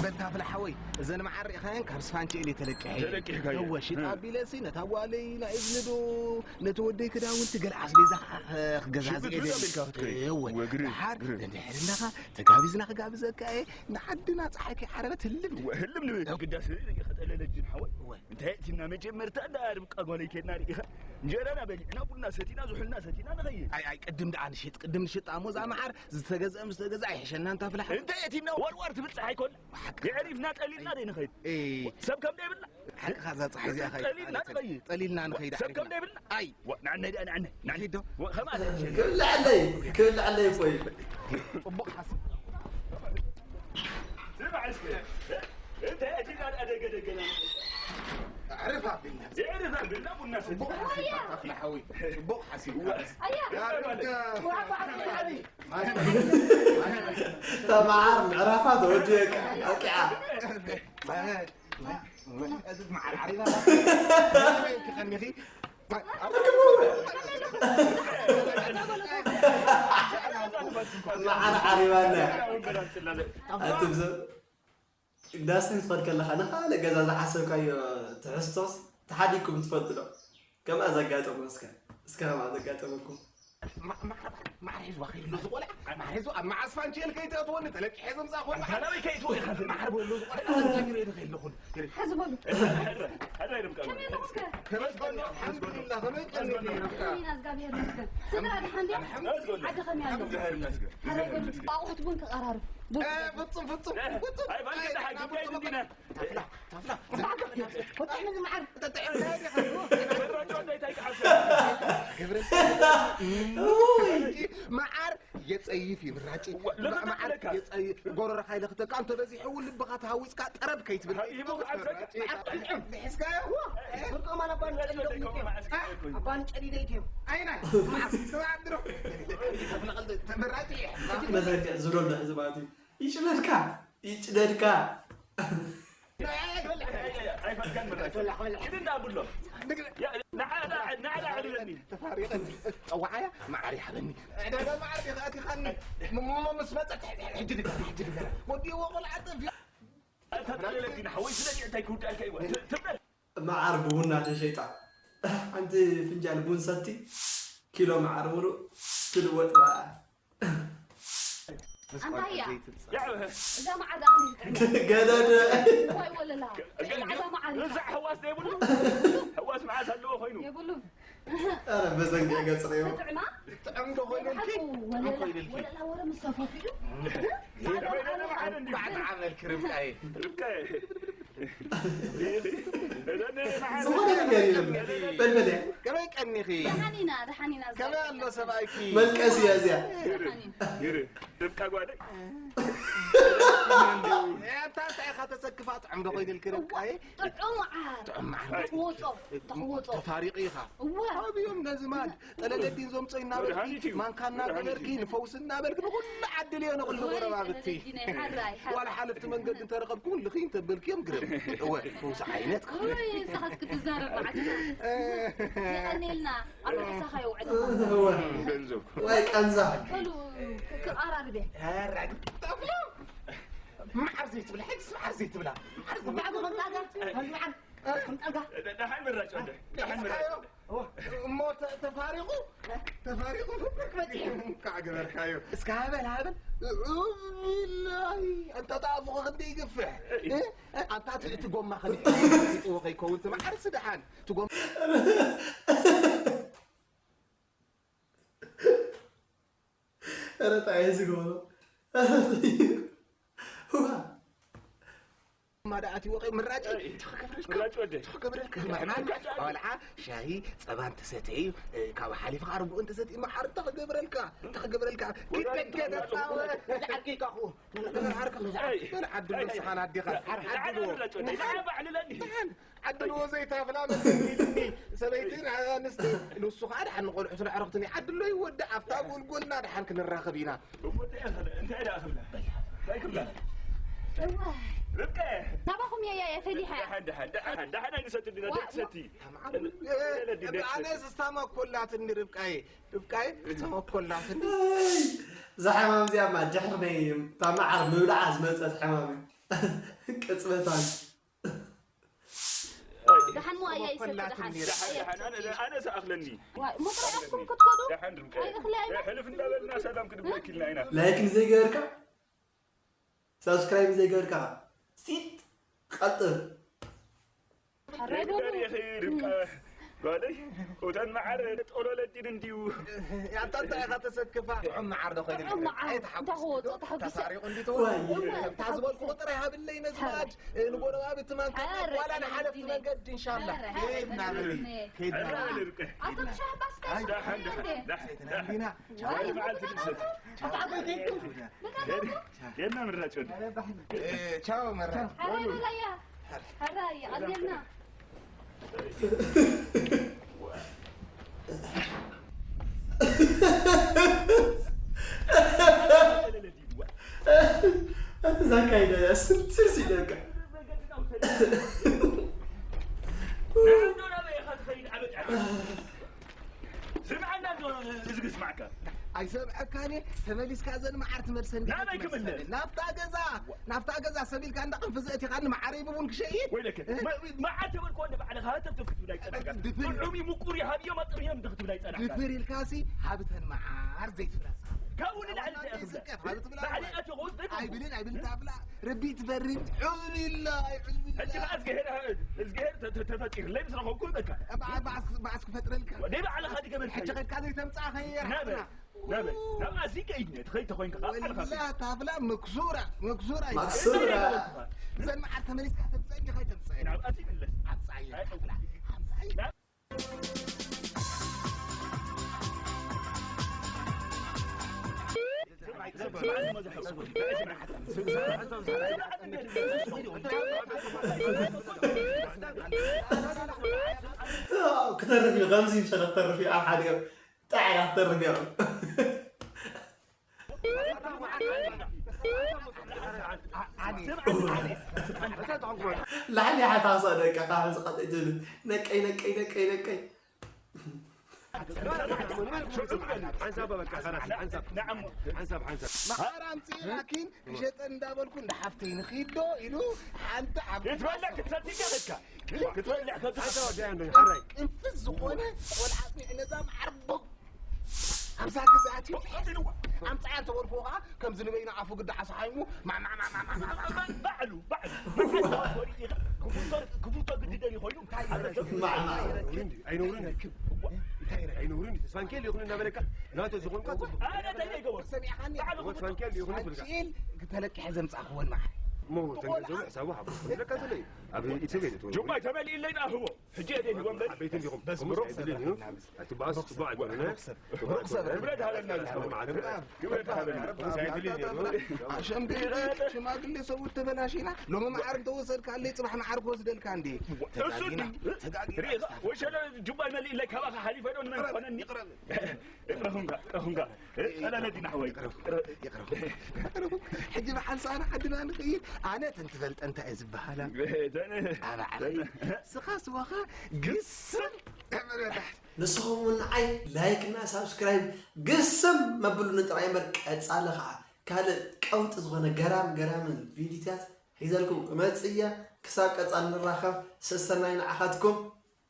በታ ፍልሓወይ፣ እዘን መዓር ርኢኻየን ካብ ስፋንቸኤል እየ ተለቂሐ። ተለቂሕካዮ። እወ፣ ሽጣ እ። ኣቢለሲ ነታ ጓለይ ናይ እዝኒ ዶ ነቲ ወደይ ክዳውንቲ ገለ ኣስቤዛ ከዓ ክገዛዝእ ሽጉጥ እየ። ዶ ኣቢልካ ክትከይድ? እወ፣ እወ፣ ግርም፣ ድሓር ግርም። እንድሕር እንዳኻ ተጋቢዝና ክጋብዘካ እየ። ንዓድና ፀሓይ ከይዓረበት ህልም ንበል። እወ፣ ህልም ንበል። እወ። ግዳስ ርኢኻ ጠለለ ጅን ሓወይ። እወ። እንታይ እቲና መጀመርታ እንዳ ርብቃ ጓለይ ከድና ርኢኻ እንጀራና በሊዕና ቡና ሰቲና ዝሑልና ሰቲና ንኸይድ። ኣይ፣ ኣይ፣ ቅድም ደኣ ንሽጥ፣ ቅድም ንሽጥ። ኣሞ እዛ መዓር ዝተገዝአ ምስ ተገዝአ ኣይሕሸና እንታ ፍልሓ። እንታይ እቲና ዋርዋር ትብል ፀሓይ ኮላ። ብሓቂ። የዕሪፍና ጠሊልና ደይ ንኸይድ። ኤ። ሰብ ከም ደይብልና። ሓቅኻ እዛ ፀሓይ እዚኣ ኸይድ። ጠሊልና ንኸይድ። ጠሊልና ንኸይድ ሰብ ከም ኣዕሪፍና። ደይብልና። ኣይ። ዋ፣ ንዓናይ ደኣ ንዓናይ፣ ንዓናይ። ንኸይድ ዶ? ዋ፣ ኸማን። ክብልዐለይ፣ ክብልዐለይ እኮ እዩ። ፅቡቕ ሓሳብ። ስማዕ እስከ። እንታይ እቲ ካልኣ ደገ ደገና? ኣዕርፍ ኣቢልና። የዕርፍ ኣቢልና ቡና ሰቲ። ፅቡቕ ሓሲብካ ኣፍላ ሓወይ። ፅቡቕ ሓሲብካ። ኣያ። ያ ርብቃ። ተመዓር ምዕራፋ ተወዲኡ በቃ። ኣብቂዓ። እዚ መዓር ዓሪባ። ከኒኺ። መዓር ዓሪባና። ኣትብዘብ። ዳስ ክትኸድ ከለኻ ንኻልእ ገዛ ዝሓሰብካዮ ትሕዝቶስ ተሓዲግኩም ትፈልጡ ዶ? ከምኣ ዘጋጠሞ እስከ፣ እስከ ከምኣ ዘጋጠመኩም? ማ-፣ ማ-፣ ማዕረ ሒዝዋ ከይዱ ኣሎ እዚ ቆልዓ። ማዕረ ሒዝዋ ኣብ መዓስ ፋንቼል ከይትእትወኒ ተለቂሐ ዘምጻእኩ። ኣንታ ናበይ ከይትወ ኢኻ? ማዕረ በሎ እዚ ቆልዓ። ኣንታ ይርኢ ከይለኹን። ሕዚ በሉ። ሕራይ፣ ሕራይ ርብቃ። ከመይ ኣለኹም ከ? ከመይ ቀኒኺ? ኣልሓምዱሊላህ፣ ከመይ ቀኒኺ ርብቃ? ኣልሓምዱሊላህ፣ እግዚኣብሔር ይመስገን። ስድራ ደሓን ድያ? ኣልሓምዱሊላህ። ዓዲ ከመይ ኣሎ? እግዚኣብሔር ይመስገን። ሕራይ በሉ። ኣቑሑት ቡን ከቐራርብ። እ፣ ፍጹም፣ ፍጹም፣ ፍጹም። ኣይ፣ ባንዴ ደሓን፣ ኣይ፣ ጉዳይ ፍጹም። እንዲና። ታፍላ፣ ታፍላ። ወጣሕ ምን መዓር? ጠጥዕም፣ እንታይ ዲኻ? በራዶ እንታይ ታይ ክሓስብ? ግብረ መዓር የጸይፍ እዩ፣ ምራጭ። ዋ፣ ለኸ መዓር ተብለካ። የጸይፍ፣ ጎረረኻ ይለኽተካ፣ እንተ በዚሑ እውን ልብኻ ተሃዊጽካ ጠረብ ከይትብል። ሃ፣ ይቦ፣ ዓሰብ፣ ምራጭ። ዓሰብ። ብሒዝካዮ? ዋ፣ ብርቆም ኣነ ኣባን ጨሊዶም ይትዮም። ኣባን ጨሊደ ይትዮም። ኣይናይ፣ መዓር፣ ስማዕ፣ ድሮ። ምራጭ። መዘንግዕ ዝብሎ ኣሎ ሕዚ ማለት እዩ። ይጭነድካ፣ ይጭነድካ። ኣይፈልካን ምራጭ። ኪድ እንዳ ብሎ። ንዓዳ፣ ንዓዳ ዕድለኒ። ተፋሪቐኒ። ጸዋዓያ መዓር ይሃበኒ። ዕዳጋ መዓር ዲኻ ኣቲኻኒ። ሞ ምስ መጸት ሕጂ ድገም፣ ሕጂ ድገም። ወዲእዎ ቆልዓ ጠፊኡ። ተጠለለቲ ንሓወይ ስለዚ እንታይ ክውዳእልካ እዩ? ት-፣ ትብለል። መዓር ብቡና ተሸይጣ። ሓንቲ ፍንጃል ቡን ሰቲ፣ ኪሎ መዓር ሙሉእ ትልወጥ በዓል። ኣንታ እያ። እዛ መዓር ደኣ ከመይ ትጥዕም? ገደደ። ዋይ ወለላ። ጥዕም ዓዳ መዓር እዩ። እዛ ሕዋስ ዘይብሉ? ሕዋስ መዓስ ኣለዎ ኮይኑ? የብሉን። ኧረ መዘንግዕ ገጽ ነው። ትጥዕማ? ጥዕም ዶ ኮይኑልኪ? ሓቁ ወለላ፣ ጥዕም ኮይኑልኪ? ወለላ ወረ ምስ ሰፈፉ እዩ። ወለላ መዓር እንዲሁ። ባዕድ ዓመልኪ ርብቃየ። ርብቃየ። ዝኾነ ነገር የለን። በልበል እያ። ከመይ ቀኒኺ? ደሓን ኢና፣ ደሓን ኢና፣ ከመይ ኣሎ ሰብኣይኪ? መልቀስ እያ እዚኣ። ደሓን ኢና። ይሪ፣ ርብቃ ጓደይ። ኣንታ እንታይ ኢኻ ተሰክፋ? ጥዑም ዶ ኮይኑልኪ ርብቃየ? ጥዑም መዓር። ጥዑም መዓር። ትወጾ፣ ትወጾ። ተፋሪቑ ኢኻ። እወ። ኣብዮም ነዚ ማድ ጠለለዲን ዘምጾ እናበልኪ፣ መድሃኒት እዩ። ማንካ እናገበርኪ፣ መድሃኒት እዩ። ንፈውሲ እናበልኪ፣ ንኹሉ ዓድልዮ ንኹሉ ወይ ጎረባብቲ። ጠለለዲን፣ ሓራይ፣ ሓራይ። ዋላ ሓለፍቲ መንገዲ እንተረኸብኩ፣ ልኽይ እንተበልክዮም ግርም። እወ፣ ፈውሲ ዓይነት ክኾነ። ወይ፣ ንስኻስ ክትዛረብ መዓልቲ። እ። የቐንየልና፣ ኣብ ርእስኻ የውዕል። እወ። ገንዘብ። ወይ ቀንዛ። በሉ፣ ክ-፣ ክቐራርብ እየ። ኧረ፣ ጠፍሎ። መዓር ዘይትብላ፣ ሕጅስ መዓር ዘይትብላ። መዓር ዘይትብላ። መዓር ከምጣጋ፣ መዓር። ደ-፣ ደሓን ምራጭ ወደ፣ ደሓን ምራጭ ወደ። እሞ ተ-፣ ተፋሪቑ፣ ተፋሪቑ ምብርክ መጺሑ። እንኳዕ ገበርካዮ። እስከ ሃበል፣ ሃበል። ኡቢላይ፣ ኣንታ ጣፉ ክንደይ ይገፍሕ። እ? ኣንታ እቲ፣ እቲ ጎማ ክንደይ ይጥዎ ከይከውን፣ እቲ መዓርሲ ደሓን። እቲ ጎማ ኧረ ጣየ ዝገብሮ። ዋ። ማዳ ኣትዎ ቀይ ምራጭ። ኣይ፣ ተኸገብረልካ። ምራጭ ወደ። ተኸገብረልካ። ምራጭ። ቆልዓ ሻሂ ጸባ እንተሰተዩ፣ እ፣ ካብ ሓሊፍኻ ርቡእ እንተሰትዩ መዓር ተኸገብረልካ። ተኸገብረልካ። ወላ ኪድ ደገ ተኸገብረልካ። ተጻወ። እዚ ዓርኪ ኢልካ ክኡ። እዚ ዓርኪ። ኣይ። በል ዓዲ ኣይ፣ ንስኻን ኣዴኻ። ኣይ፣ ዓዲ ንዓና ንዎ። ምራጭ ወደ። ንዓና ባዕልለኒ። ንዓና። ዓድልዎ ዘይታፍላ መሰኒ ኢልኒ ሰበይቲ ንኣንስቲ ንሱ ኸዓ ደሓን ንቖልዑ ስለ ዕረኽትኒ ዓድሎ ይወዳእ ኣብታ ጎልጎልና ደሓን ክንራኸብ ኢና። እሞ እንታይ እያ ኸለ-፣ እንታይ ደኣ ክብላ? እንታይ ክብላ? እዋ። ርብቃ። ናባኹም እየ፣ እየ ፈሊሐ። ደሓን፣ ደሓን፣ ደሓን፣ ደሓን ኣይንሰቲ እንዲና፣ ዋ-፣ ደቂ ሰቲ። ተማዓር-፣ ወለዲ ደቂ ሰቲ። ኣነስ ዝተመኮላትኒ ርብቃየ፣ ርብቃየ ዝተመኮላትኒ። እዛ ሕማም እዚኣ እማ ድሕሪ ናይ እታ መዓር ምብላዓ ዝመጸት ሕማም እያ። ቅጽበታን። ደሓን ሞ ኣያ ይሰጥ ደሓን ኣያ ኣነ ሰኣኽለኒ ሙጥራያኩም ክትከዱ ኣይእኽሊ ኣይበል ሕልፍ እንዳበልና ሰላም ክንብለኪልና ኢና ላይክ ንዘይገበርካ ሳብስክራይብ ንዘይገበርካ ሲጥ ቀልጥፍ ሕራይ በሉ ዳሪኺ ርብቃ ጓለይ እተን መዓር ጦሎለዲን እንድዩ ያንታ እንታይ ኢኻ ተሰክፋ ጥዑም መዓር ዶ ኮይኑ ጥዑም መዓር እንታይ ክወፅእ ተሓጒሰ ተሳሪቑ እንዲ ዋይ። ተወ እታ ዝበልኩ ቁጥር ይሃብለይ ነዝማድ ንጎረባብቲ ማንካ ኧረ ዋላ ንሓለፍቲ ቀይዲነ። መንገዲ እንሻላ ኧረ፣ ከይድና በሊ ከይድና ሕራይ ርብቃ ኣቶም ሻባስ ዳሓን ዳሓን ዳሓን ሰይትና እንዲና ቻው መዓልቲ ድምሰት ጌና ምራጭ ወዲ ቻው መራ ሕራይ በላያ ሕራይ ኣልየልና እዛ ካይዳ እያ ስልስልስ ኢለካ ስምዓና እንዶ ህዝቢ ስማዕካ ኣይሰምዐካን እየ ተመሊስካ ዘን መዓር ትመልሰኒ ናበይ ክምለስ? ናብታ ገዛ ናብታ ገዛ ሰቢልካ እንዳ ቅንፍዘ እቲኻኒ መዓረይ ብቡን ክሸይድ ወይለከ መዓር ተበልኮ እንደ ባዕልኻ ሃተብተብ ክትብል ኣይጸናሕካ ድፍር- ጥዑም እዩ ምቁር እዩ ሃብዮም ኣጥርዮም እንደ ክትብል ኣይጸናሕካ ድፍር ኢልካሲ ሃብተን መዓር ዘይትብላ ካብኡ ንላዕሊ እንታይ እኽብላ ዝቀፍ ሃብትብላ ባዕለይ ኣትኹ ኣይብልን ኣይብልን ታብላ ረቢ ትፈርድ ዑዝቢላ ሕጂ ከዓ እዝግሄር እዝግሄር ተፈጢርለይ ምስ ረኸብኩ በቃ ባዕስ ክፈጥረልካ ወደ ባዕልኻ ድገበልካ ሕጂ ከድካ ዘይተምፅኣ ናበይ ከየርሓና ናበይ ናብኣ እዚ ከይድነ ትኸይድ ተኾይንካ ከዓ ባዕልኻ ወላ ታፍላ መክሱራ መክሱራ እዩ። ማክሱራ ዘን መዓር ተመሊስካ ተምፀአኒ ከይተምፀአኒ ናብኣ ዘይምለስ ሓምሳይ ታፍላ ሓምሳይ ክተርፍ እዩ ከምዚ ይምሰለ ክተርፍ እዩ ኣብ ሓደ ጣዕላ ክተርፍ እዩ ላዕሊ ሓታሳ ደቃ ካብ ሕዚ ቀጥ ትብል ነቀይ ነቀይ ነቀይ ነቀይ ነቀይ ሓንሳብ በቃ ኸላስ ሓንሳብ ሓንሳብ ሓንሳብ መዓር ኣምፅእ ላኪን ክሸጠ እንዳበልኩ እንዳ ሓፍተይ ንኺዶ ኢሉ ሓንቲ ዓብ ክትበልዕ ክትሰቲ ገለካ ክትበልዕ ከ ሓንሳብ ኣዳያ እንዶ ሓራይ ቅንፍዝ ዝኾነ ቆልዓ ኣፅኒዑ ነዛ መዓር ቦ ኣብዛ ገዛ ኣትዩ ኣምፃያ እንተበልኩዎ ከዓ ከምዚ ንበይኑ ኣፉ ግዳ ዓሳሓይሙ ማማማማማማማ ባዕሉ ባዕሉ ክፉቶ ግድደን ይኮይኑ ኣይነውርን ኣይነውርን ተስፋንኬል ይኹን እናበለካ ናቶ ዝኾንካ ኣነ እንታይ ይገበር ሰሚዕኻኒ ባዕሉ ክፉቶ ተስፋንኬል ይኹን ይብልካ ሳንቺል ተለቂሐ ዘምፃእክወን መዓር እሞ ተንገዘው ሕሳቡ ሃቡ ዝለካ ዘሎ እዩ ኣብ ኢትሰብ የለ ጁባይ ተመሊእለይ ንኣህቦ ሕጂ የደ ይወንበል ዓበይትን ዲኹም በስ ከምኡ ብሩኽ ኣይድልን እዩ ኣቲ ባስ ጽቡቅ ኣይኮነ ሩቕ ሰብ ክብረት ሃበልና ንስኻ ማለት ክብረት ሃበልና ኣይድልን እዩ ኣሸምቢል ሽማግሌ ሰብኡት ተበላሽና ሎሚ መዓር እንተወሰድካ ኣለይ ፅባሕ መዓር ክወስደልካ እንዴ ተጋጊና ተጋጊና ሪኢኻ ወሸለ ጁባይ መሊእለይ ካባኻ ሓሊፈ ዶ ንመን ኮነኒ ይቕረብ እኽንጋ እኽንጋ ጠለለ ዲና ሓወይ ይቕረብ ሕጂ ብሓንሳእና ዓድና ንኽይድ ኣነ ተንትፈልጠ እንታይ እየ ዝበሃላ ኣባዕለይ ስኻ ስዋኻ ግስም ንስኹም እውን ንዓይ ላይክ እና ሳብስክራይብ ግስም መብሉኒ ጥራይ እምበር ቀጻሊ ከዓ ካልእ ቀውጢ ዝኾነ ገራሚ ገራምን ቪዲዮታት ሒዘልኩም ክመጽእ እየ። ክሳብ ቀጻሊ ንራኸብ ሰሰናይ ንዓኻትኩም።